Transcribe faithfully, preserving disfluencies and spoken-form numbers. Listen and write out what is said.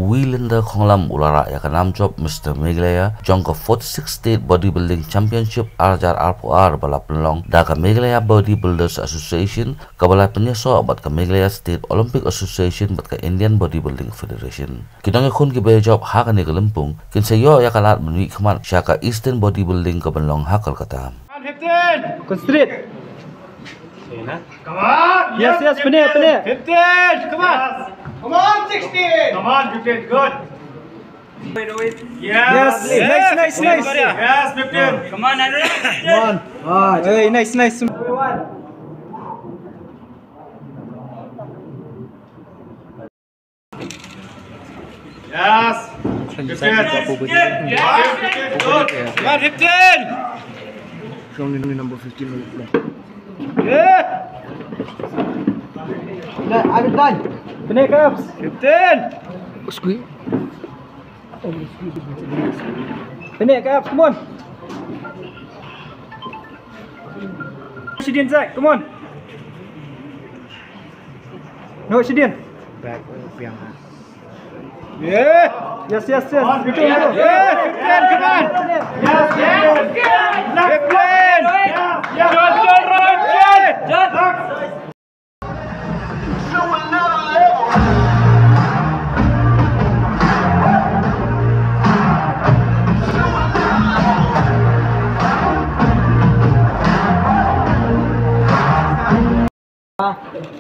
Wi Linda Khonglam u la rah ïa ka nam jop Mister Meghalaya jong ka forty-six State Bodybuilding Championship ar hajar arphew ar ba la pynlong da ka Meghalaya Bodybuilders Association, kaba la pynïasoh bad ka Meghalaya State Olympic Association bad ka Indian Bodybuilding Federation. Ki nongïakhun kiba ïajop ha kane ka lympung kin sa ïoh ïa ka lad ban mihkhmat sha ka Eastern Bodybuilding kaban long ha Kolkata. Fifteen. Concentrate. Come on. Yes, yes, pyneh, pyneh. Fifteen. Come on. Come on, sixteen. Come on, fifteen. Good. Yes. Yes, nice, nice, nice. Yes, fifteen. Come on, Andrew. Come on. Ah, hey, nice, nice. Yes. Fifteen. Yes. Good. Come on, fifteen. Only number fifteen will play. Yeah. Nah, I'm done. Pyneh, Caps. Fifteen. Squeeze. Pyneh, Caps, come on. Shidin, Zach, come on. No, Shidin. Back, biang. Yeah. Yes, yes, yes. Come on, fifteen. Yeah, fifteen, come on. Yes, yes. Left leg. Yeah, yeah. John, John, John, John.